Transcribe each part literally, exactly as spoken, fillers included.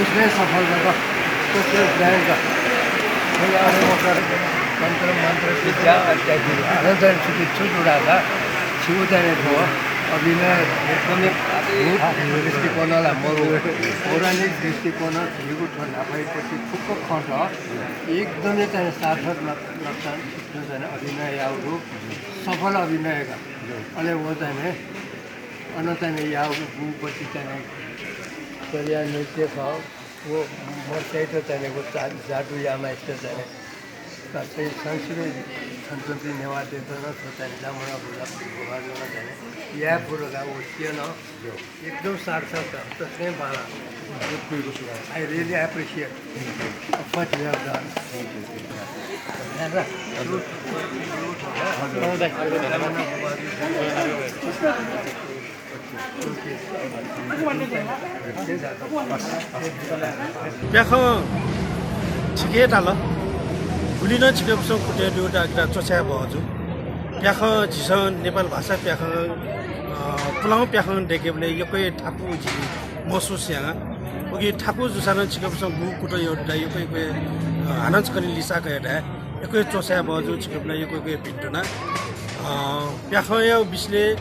उसले सफल जक, उसले ज्ञान जक। उसले अरे ओकर तन्त्र मन्त्र विद्या अत्याधि। अनन्तन छुट्टी छु जुडा था, छिउ जाने थो, अभिनय एकदमै भूत दृष्टिकोणला मरु। पौराणिक दृष्टिकोण झीगु थ्व न्हापाइपट्टि फुक्क खँत एकदमै चाहिँ सार्थक लक्षण, चाहिँ अभिनय याउगु, सफल अभिनय का। अले वो चाहिँ अन चाहिँ याउगु गुपट्टि चाहिँ चर्या नृत्य खः। वो मर्स्याइत चाहिँ वो जा-, जादु यामाइत चाहिँ का चाहिँ संस्कृत छन्चन्ती नेवाः देशर थ्व चाहिँ जामना बुला बुला चाहिँ या पुरो का वो सियन। एकदम सार्थक छ, तसकैं Bangla. I really appreciate what you have done। प्याखं ठीक हे धाल। गुलि नं छिकपिन्सं कुतः दुगु धकाः च्वछाये बहःजू। प्याखं झीसं नेपाल भाषा प्याखं, अ, पुलांगु प्याखं दय्केबलय् यक्व हे थाकु झी महसुस याना। उकिं थाकु जूसां नं छिकपिन्सं गुगु कुतः यःगु धकाः यक्व यक्व हे, अ, हानं छकः लिसः कयाः धाये। यक्व हे च्वछाये बहःजू, छिकपिन्त यक्व यक्व हे भिंतुना। अ, प्याखंया विषयलय्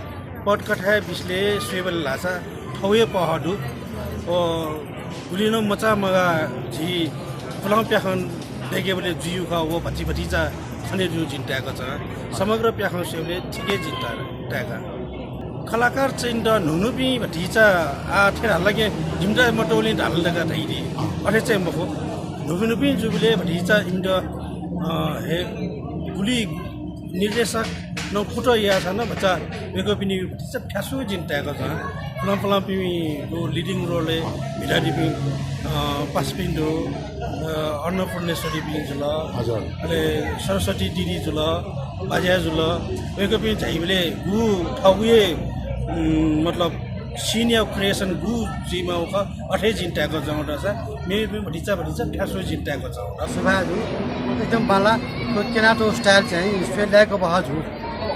पटकथाया विषयलय् स्वयेबलय् धाःसा थौं हे पहः दु। अ, गुलि नं मचा मगाः झी पुलांगु प्याखं दय्केबलय् जुइगु खः, व भति भतिचा खने दु जिं ताय्‌का च्वना। समग्र प्याखं स्वयेबलय् ठीक हे जिं ताय्‌का। कलाकार चाहिँ त न्हून्हूपिं भतिचा आः थथे धाल कि जिमित मतौलिं धाल धकाः धाइ दि। अथे चाहिँ मखु। न्हूपिं न्हूपिं जूबलय् भतिचा इमित, अ, हे गुलि निर्देशक नं कुतः याःसां नं भचा वय्कःपिनि भतिचा फ्यासु जिं ताय्‌का च्वना। पुलां पुलांपिं leading role-य् म्हितादीपिं, अ, पासापिं दु, अ, अन्नपूर्णेश्वरीपिं जुल, हजुर। अले सरस्वती दिदी जुल, बाज्या जुल, वय्कःपिं झाइबलय् गु थःगु हे, उम्, मतलब scene-या creation गु जुइमाःगु खः, अथे जिं ताय्‌का च्वना धाःसा मेपिं भतिचा भतिचा फ्यासु जिं ताय्‌का च्वना। सुभाय् दु, एकदम बांला। थ्व क्यनातःगु style चाहिँ स्वये लाय्‌क बहःजू।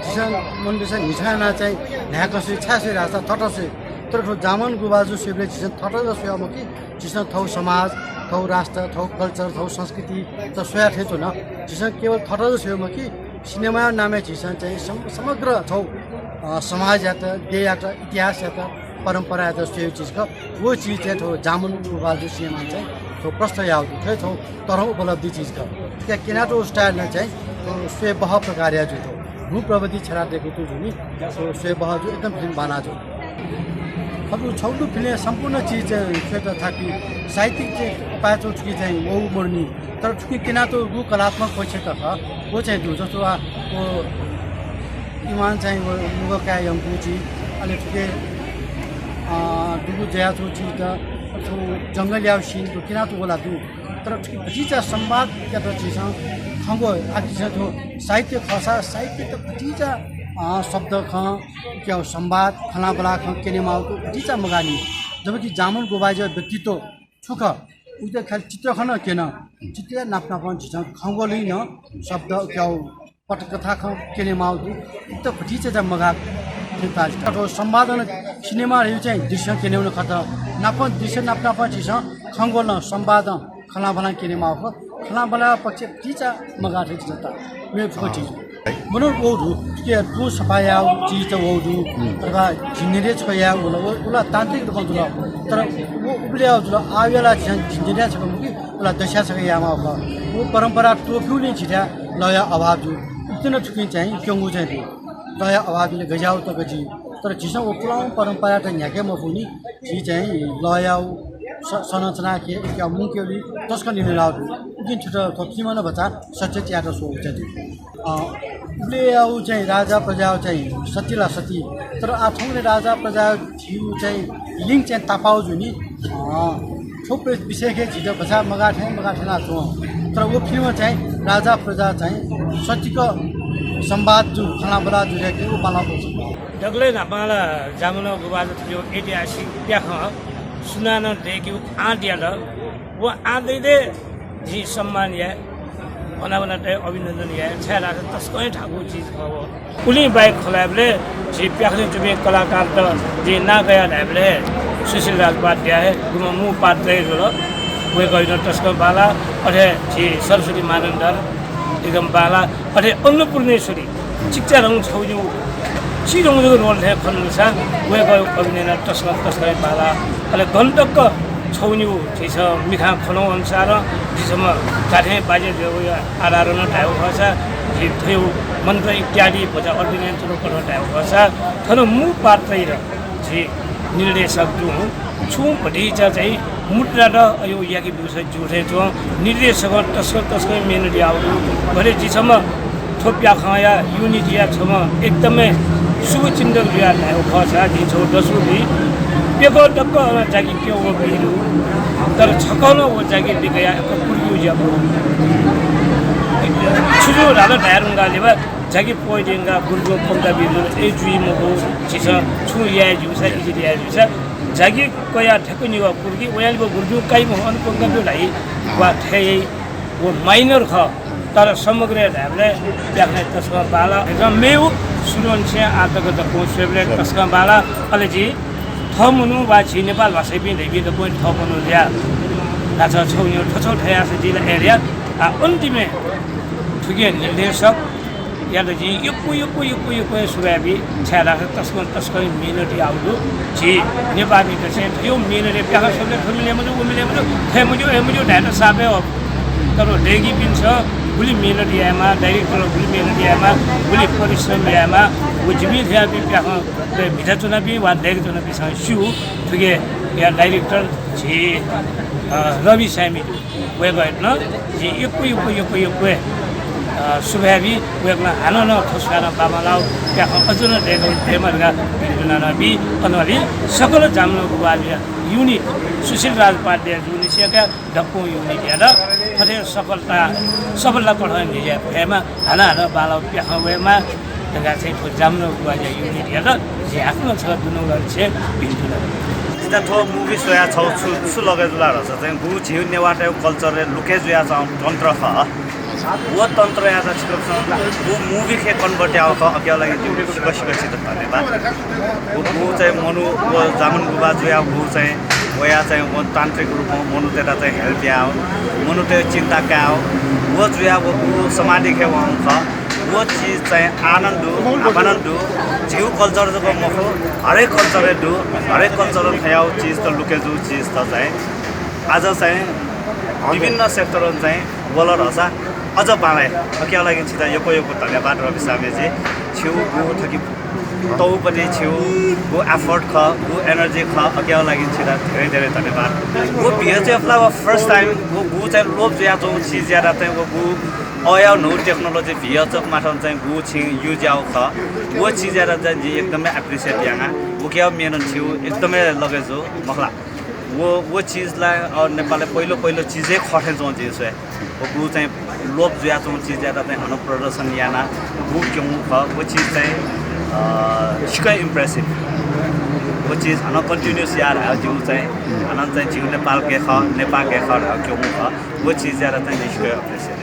झीसं मनूतय्‌सं न्हिथं यानाः चाहिँ न्हाय्‌कं स्वइ, छाय् स्वइ धाःसा थःत स्वइ। तर थ्व जामन गुभाजु स्वयेबलय् झीसं थःत जक स्वयाः मखु कि, झीसं थःगु समाज, थःगु राष्ट्र, थःगु culture, थःगु संस्कृति त स्वया थें च्वन। झीसं केवल थःत जक स्वये मखु कि, सिनेमाया नामय् झीसं चाहिँ सम-, समग्र थःगु, अ, समाजयात, देय्‌यात, इतिहासयात, परम्परायात स्वयेगु चिज खः। व चिज चाहिँ थ्व जामन गुभाजु सिनेमां चाहिँ थ्व प्रस्तुत याःगु दु। थ्व थ्व तरहं उपलब्धि चिज खः। थुकिया क्यनातःगु style नं चाहिँ थ्व स्वये बहः प्रकारया जुइ थ्व। भू प्रविधि छ्यला दय्‌कूगु जूनि, थ्व स्वये बहःजू, एकदम film बांलाजू। थःगु छगू film-य् सम्पूर्ण चिज चाहिँ स्वयेत थाकि, साहित्यिक चाहिँ पाय्‌चौ थुकी चाहिँ वःगु मदुनि। तर थुकी क्यनातःगु कलात्मक पक्ष तक व चाहिँ दु, जस्तो आ, व इमान चाहिँ व नुगः काये यंकूगु चिज, अले थुकी, अ, दुगु ज्यायातःगु चिज त, अथवा जंगलयागु scene त क्यनातःगु ला दु। तर थुकी भतिचा संवादयात झीसं खंगु, आ, झीसं थ्व साहित्य खःसा साहित्ययात भतिचा, अ, शब्द खँ, क्या संवाद, खँल्हाबल्हा खँ क्यनेमाःगु भतिचा मगाःनि। जबकि जामन गुभाजुया व्यक्तित्व छु खः, उइत खालि चित्रखँ नं क्यन। चित्रया नाप नापं झीसं खँग्वःलिं नं शब्द, क्याउ, पटकथा खँ क्यनेमाःगु दु। उइत भतिचा चाहिँ मगाः थें ताः जू। थ्व संवादं सिनेमा धइगु चाहिँ दृश्यं क्यनेगु नं खः। नापं दृश्य नाप नापं झीसं खँग्वलं संवादं खँल्हाबल्हां क्यनेमाःगु खः। खँल्हाबल्हाया पक्ष भतिचा मगाः थें ताः। मेगु फुक्क ठीक। मनू वःगु दु, थुकी तुं सफा याःगु चिज त वःगु दु, अथवा झिंनिदँय् छ्वयाः वल, व, व ला तान्त्रिक रूपं जुल। तर व उबलय् जुल, आः वया ला झिं-, झिंनिदँय् छकः मखु कि, व ला दस्याः छकः यायेमाःगु खः। व परम्परा त्वःफिगुलिं झीथाय् लःया अभाव जू। उकिं नं थुकिं चाहिँ क्यंगु चाहिँ दु। लःया अभावं गज्याःगु तक जुइ। तर झीसं व पुलांगु परम्परायात न्ह्याके मफुनि। झी चाहिँ लःया स-, संरचना के, के मुंकेगुलिं तसकं लिने लाःगु दु। उकिं थुत थ्व film नं भचा सचेत यायेत स्वःगु चाहिँ दु। अ, उबलय्‌यागु चाहिँ राजा प्रजायागु चाहिँ सती ला सती। तर आः थौंकन्हय् राजा प्रजायागु झीगु चाहिँ link चाहिँ तापाःगु जुनि। अ, थ्व प्र-, विषय खँय् झीत भचा मगाः थें मगाः थें ला च्वं। तर व film चाहिँ राजा प्रजा चाहिँ सतिक संवाद जू, खँल्हाबल्हा जू धकाः व बांलाःगु दु। दकलय् न्हापां ला जामन गुभाजु थुकिया ऐतिहासिक प्याखं सुनानं दय्‌केगु आँट यात। व आँटयात जिं सम्मान याये, भनाभना तये, अभिनन्दन याये, छाय्‌धाःसा तसकं हे थाकु चिज खः व। उलिं बाहेक खँ ल्हायेबलय् झी प्याखंय् च्वंपिं कलाकारत जिं नां कयाः धायेबलय् सुशील राजोपाध्याय गुम्ह मू पात्र जुल, वय्‌कःयात तसकं बांलाः। अथे झी सरस्वती मानन्धर एकदम बांलाः। अथे अन्नपूर्णेश्वरी चिकिचाधंगु छगू निगू चिधंगु जक role थें खन धाःसा वय्‌कःया अभिनय नं तसकं तसकं बांलाः। अले गन तक छगू निगू झीसं मिखां खनागु अनुसार झीसं धात्थें बाज्या जुयावःगु आधारं धायेगु खःसा, झी थ्व मन्त्र इत्यादि भचा अध्ययन यानाच्वनागु कथं धायेगु खःसा, थन मू पात्रयात झी निर्देशक जुं छुं भतिचा चाहिँ मुद्रात अयो याके ब्यूसा ज्यू थें च्वं। निर्देशकं तसकं तसकं मेहनत याःगु दु। भले जि छम्ह थ्व प्याखंया unit-या छम्ह एकदमै शुभचिन्तक जुयाः धायेगु खःसा, जिं छगू दसु बी प्यकः तक अन जागि क्यं वःपिं दु। तर छकः नं व जागि लिकयाः एक कुर्गु ज्या मखु। छु जू धाल धाये धुंकाः लिपा जागि प्वयेधुंकाः गुरुजुं पंका बी जुल, अय् जुइ मखु। झीसं छुं याये ज्यूसा, इजित याये ज्यूसा, जागि कयाः ठ्याक्क निभाः कुर्की, वयां लिपा गुरुजुं काइ मखु, अन पंका ब्यु धाइ वा थथे याइ, व minor खः। तर समग्रय् धायेबलय् प्याखं तसकं बांलाः। एकदम मेगु सुरुंनिसें आः तक दक्वं स्वयेबलय् तसकं बांलाः। अले जि थः मनू वा झी नेपाल भाषापिं धइपिं दक्वं थः मनू जुयाः न्हाचः छगू निगू थ्व छगू थथे याःसा जि ला add याये। आः अन्तिमय् थुकिया निर्देशकयात जिं यक्व यक्व यक्व यक्व सुभाय् बी, छाय्धाःसा तसकं तसकं मेहनत याःगु दु। झी नेपाःपिन्त चाहिँ थ्व मेहनतय् प्याखं स्वयेबलय् थ्व मिले मजू, व मिले मजू, थथे मजू, अथे मजू धायेत साप हे अःपु। तर दय्कीपिन्सं गुलि मेहनत यायेमाः, director गुलि मेहनत यायेमाः, गुलि परिश्रम यायेमाः, व जिपिं थेंपिं प्याखं म्हिता च्वनापिं वा दय्का च्वनापिन्सं स्यू। थुकिया director झी, अ, रवि साय्मि जु। वय्कःयात नं जिं यक्व यक्व यक्व यक्व, अ, सुभाय् बी। वय्कलं हानं नं थ्व स्वयाः नं बांबांलाःगु प्याखं अझ नं दय्के दयेमा धकाः भिंतुना नं बी। अनंलि सकल जामनगर गुभाजुया unit सुशील राजोपाध्याय जुनिसेंका दक्वं unit-यात थथे सफलता, सफलता कथं न्ह्यज्याये फयेमा, हानं हानं बांलाःगु प्याखं वयेमा धकाः चाहिँ थ्व जामनगर गुभाजुया unit-यात जिं हाकनं छकः दुनुगलंनिसें भिंतुना। जितः थ्व movie स्वयाः छगू छु, छु लगे जुल धाःसा चाहिँ गु झीगु नेवाःतय्गु culture-य् लुके जुयाच्वंगु तन्त्र खः। व तन्त्रयात छिकपिन्सं गु movie-य् convert याःगु खः, अकिया लागि जिगु सिक्क सिक्क छितः धन्यवाद। व गु चाहिँ मनू, व जामनगर गुभाजुया गु चाहिँ, वया चाहिँ व तान्त्रिक रूपं मनूतय्त चाहिँ help याः, मनूतय् चिन्ता काः, व जुयाः व गु समाधि खँय् वंगु खः। व चिज चाहिँ आः नं दु, आपालं नं दु। झीगु culture जक मखु, हरेक culture-य् दु। हरेक culture-य् थज्याःगु चिजत लुके जूगु चिजत चाहिँ आः चाहिँ विभिन्न sector-य् चाहिँ वल धाःसा अझ बांलाइ। अकिया लागि छितः यक्व यक्व धन्यवाद रवि साय्मिजी। छिगु गु थुकी तःपट्टि छिगु गु effort खः, गु energy खः, अकिया लागि छितः धेरै धेरै धन्यवाद। गु VHF ला व first time गु, गु चाहिँ लोप जुयाच्वंगु चिजयात चाहिँ व गु अज्याःगु न्हू technology VHF मार्फत चाहिँ गु छिं use याःगु खः। व चिजयात चाहिँ जिं एकदमै appreciate याना। वकिया मेहनत छिगु एकदमै लगे जू, मखु ला। व, व चिज ला, अ, नेपालय् पहिलो, पहिलो चिजै खः थें च्वं जिं स्वये। व गु चाहिँ लोप जुयाच्वंगु चिजयात चाहिँ हानं प्रदर्शन याना, गु क्यंगु खः, व चिज चाहिँ, अ, सिक्क impressive। व चिज हानं continuous याः धाःगु जिगु चाहिँ, हानं चाहिँ जिगु नेपालके खः, नेपाःके खः धाःगु क्यंगु खः, व चिजयात चाहिँ जिं सिक्क appreciate।